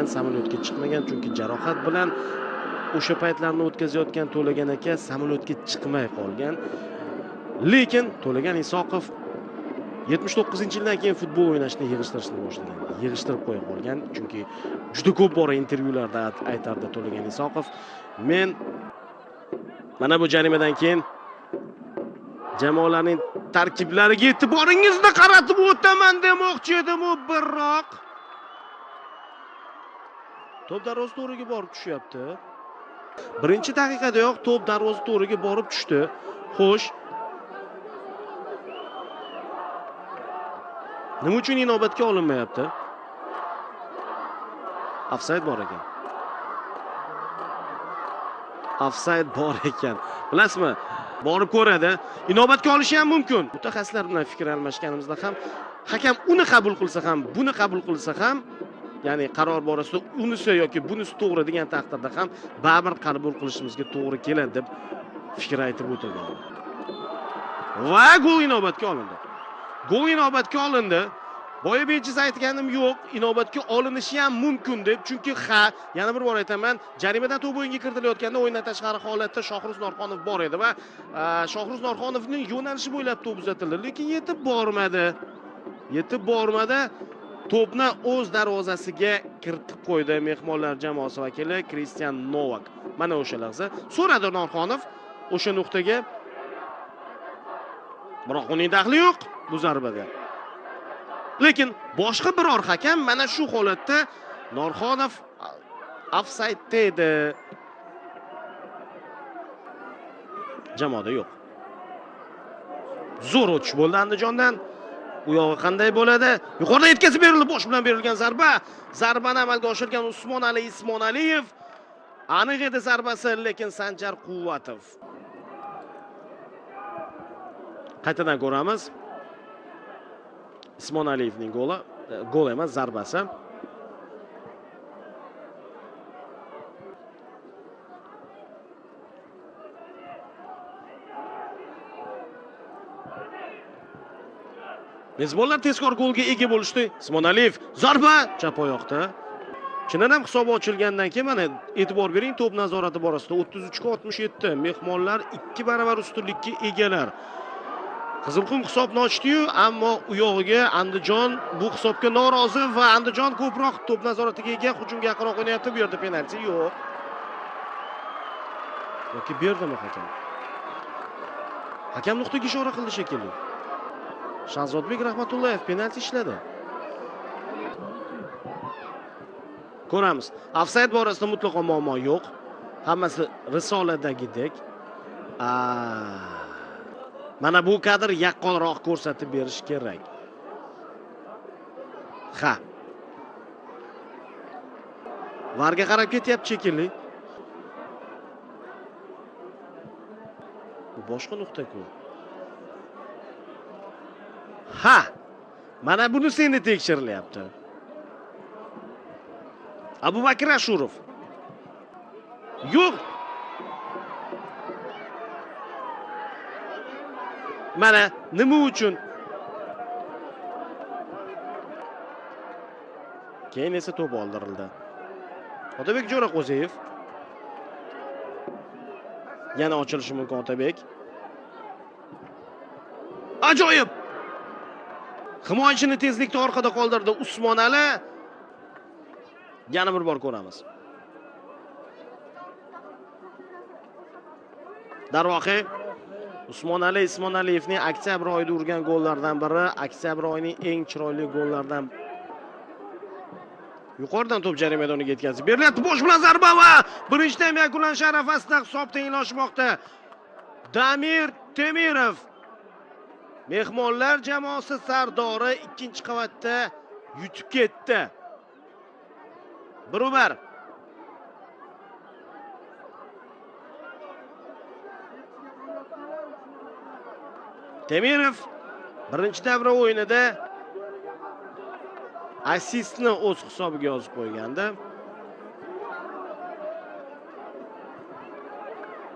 To'lagan samolyotga chiqmagan, chunki jarohat bilan o'sha paytlarni o'tkazayotgan To'lagan aka samolyotga chiqmay qolgan. Lekin To'lagan Isoqov 79-yildan keyin futbol o'ynashni yig'ishtirishni boshlagan, yig'ishtirib qo'ya qolgan, chunki juda ko'p bora intervyularda aytardi To'lagan Isoqov, men mana bu jarimadan keyin jamoalarning tarkiblariga e'tiboringizni qaratib o'taman demoqchi edim, u biroq to'p darvoza to'riga borib tushyapti. Birinchi daqiqadayoq to'p darvoza to'riga borib tushdi. Xo'sh, nima uchun inobatga olinmayapti? Ofsayd bor ekan. Ofsayd bor ekan. Bilasizmi? Borib ko'radi. Inobatga olishi ham mumkin. Mutaxassislar bilan fikr almashganimizda ham hakam uni qabul qilsa ham, buni qabul qilsa ham, ya'ni qaror borasida unisi yoki bunisi to'g'ri degan taqdirda ham baribir qabul qilishimizga to'g'ri keladi deb fikr aytib o'tilgan. Va gol inobatga olindi. Gol inobatga olindi. Boya bejiz aytganim yo'q, inobatga olinishi ham mumkin deb, chunki ha, yana bir bor aytaman, jarimadan to'p o'yinga kiritilayotganda o'yindan tashqari holatda Shohruz Norxonov bor edi va Shohruz Norxonovning yo'nalishi bo'ylab to'p uzatildi, lekin yetib bormadi. Yetib bormadi. To'pni o'z darvozasiga kiritib qo'ydi mehmonlar jamoasi vakili Kristian Novak. Mana o'sha lahza so'radi Norxonov o'sha nuqtaga. Biroq uning daxli yo'q bu zarbada. Lekin boshqa biror hakam mana shu holatda Norxonov ofsaydda edi. Jamoada yo'q. Zo'r o'tish bo'ldi Andijondan. U yog'i qanday bo'ladi? Yuqorida yetkazib berildi, bosh bilan berilgan zarba. Zarbani amalga oshirgan Usmonali Ismonaliyev. Aniq edi zarbasi, lekin Sanjar Quvvatov. Qaytadan ko'ramiz. Ismonaliyevning goli, gol emas, zarbasi. Mezbonlar tezkor golga ega bo'lishdi. Ismonaliyev zarba chap oyoqda. Chindan ham hisob ochilgandan keyin mana e'tibor bering, to'p nazorati borasida 33-67 mehmonlar 2 barobar ustunlikka egalar. Qizilqum hisobni ochdi-yu, ammo u yog'iga Andijon bu hisobga norozi va Andijon ko'proq to'p nazoratiga ega, hujumga yaqinroq o'ynayapti. Bu yerda penalti yo'q. Yoki berdimi hakam? Hakam nuqtaga ishora qildi shekilli. Shahzodbek Rahmatullayev penalti ishladi. Ko'ramiz. Ofsayd borasida mutlaqo muammo yo'q. Hammasi risoladagidek. Mana bu kadr yaqqonroq ko'rsatib berish kerak. Ha. Varga qarab ketyapti shekilli. Bu boshqa nuqta-ku. Ha. Mana bunisi endi tekshirilyapti. Abubakir Ashurov. Yo'q. Mana nima uchun? Keyin esa to'p oldirildi. Otabek Jo'raqo'ziyev. Yana ochilishi mumkin Otabek. Ajoyib! Himoyachini tezlikda orqada qoldirdi Usmonali. Yana bir bor ko'ramiz. Darvoqe Usmonali Ismonaliyevning oktyabr oyida urgan gollaridan biri, oktyabr oyining eng chiroyli gollaridan. Yuqoridan to'p jarima maydoniga yetkazib berilyapti. Bosh bilan zarba va birinchi taym yakunlanishi arafasida hisob tenglashmoqda. Damir Temirov mehmonlar jamoasi sardori ikkinchi qavatda yutib ketdi. 1-1. Temirov birinchi davra o'yinida assistni o'z hisobiga yozib qo'ygandi.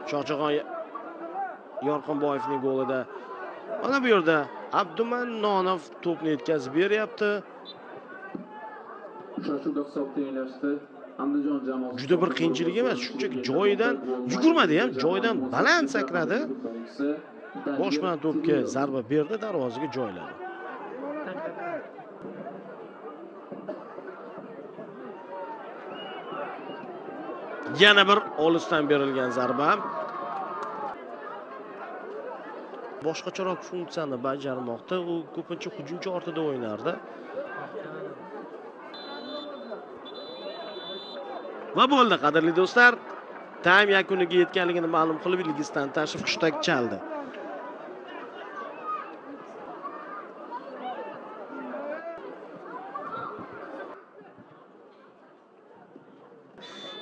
Shohjahon Yorqinboyevning golida mana bu yerda Abdumannonov to'pni yetkazib beryapti. Uchrashuvda hisob tenglashdi. Andijon jamoasi Juda bir qiyinchilik emas, shunchaki joyidan yugurmadi ham, joyidan baland sakradi. Bosh bilan to'pga zarba berdi, darvozaga joyladi. Yana bir olisdan berilgan zarba. Boshqacharoq funksiyani bajarmoqda. U ko'pincha hujumchi ortida o'ynardi. Va bo'ldi, qadrli do'stlar. Taym yakuniga yetganligini ma'lum qilib, Ilgiz Tantashev hushtak chaldi.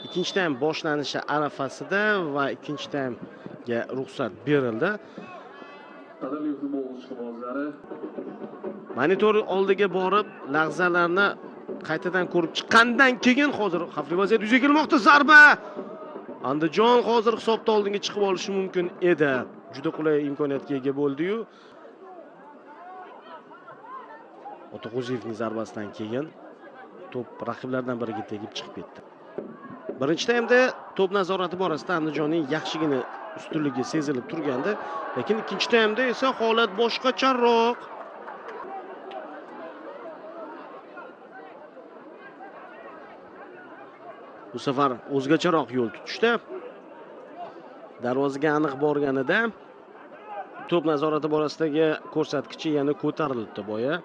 Ikkinchi taym boshlanishi arafasida va ikkinchi taymga ruxsat berildi. Qadrli futbol ishqibozlari, monitor oldiga borib lahzalarni qaytadan ko'rib chiqqandan keyin hozir xavfli vaziyat yuzaga kelmoqda. Zarba! Andijon hozir hisobda oldinga chiqib olishi mumkin edi. Juda qulay imkoniyatga ega bo'ldi-yu. Otaqo'ziyevning zarbasidan keyin to'p raqiblardan biriga tegib chiqib ketdi. Birinchi taymda to'p nazorati borasida Andijonning yaxshigina ustunligi sezilib turgandi, lekin ikkinchi taymda esa holat boshqacharoq. Bu safar o'zgacharoq yo'l tutishdi. Darvozaga aniq borganida to'p nazorati borasidagi ko'rsatkichi yana ko'tarilibdi boya.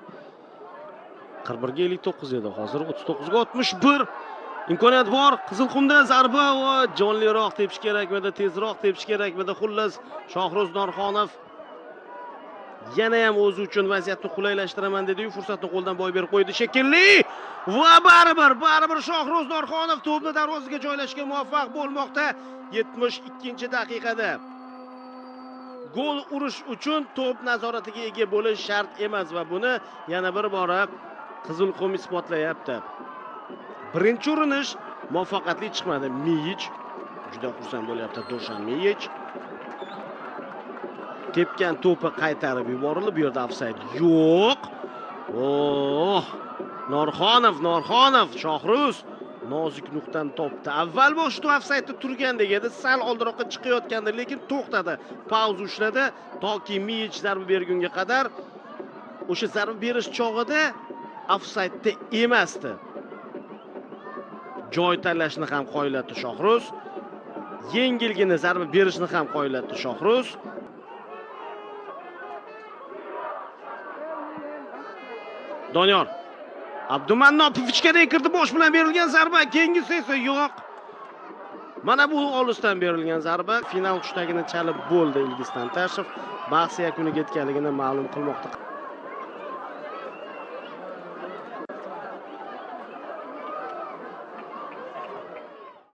41 ga 59 edi, hozir 39 ga 61. Imkoniyat bor. Qizilqumda zarba va jonliroq tepish kerakmidi, tezroq tepish kerakmidi? Xullas, Shohruz Norxonov yana ham o'zi uchun vaziyatni qulaylashtiraman dedi-yu, fursatni qo'ldan boy berib qo'ydi shekilli. Va baribir Shohruz Norxonov to'pni darvozaga joylashga muvaffaq bo'lmoqda 72-daqiqada. Gol urish uchun to'p nazoratiga ega bo'lish shart emas va buni yana bir bora Qizilqum isbotlayapti. Birinchi urinish muvaffaqiyatli chiqmadi. Miyich juda xursand bo'lyapti. Doshan Miyich tepgan to'pi qaytarib yuborildi. Bu yerda ofsayd yo'q. Oh! Norxonov Shohruz nozik nuqtani topdi. Avval boshda ofsaydda turgandek edi, sal oldinroqqa chiqayotgandi, lekin to'xtadi. Pauza ushladi toki Miyich zarba bergunga qadar. O'sha zarba berish chog'ida ofsaydda emasdi. Joy tanlashni ham qoyillatdi Shohruz. Yengilgina zarba berishni ham qoyillatdi Shohruz. Doniyor Abdumannopov ichkariga kirdi, bosh bilan berilgan zarba, keyingisi esa yo'q. Mana bu olisdan berilgan zarba. Final hushtagini chalib bo'ldi Ilgiz Tantashev. Bahs yakuniga yetganligini ma'lum qilmoqda.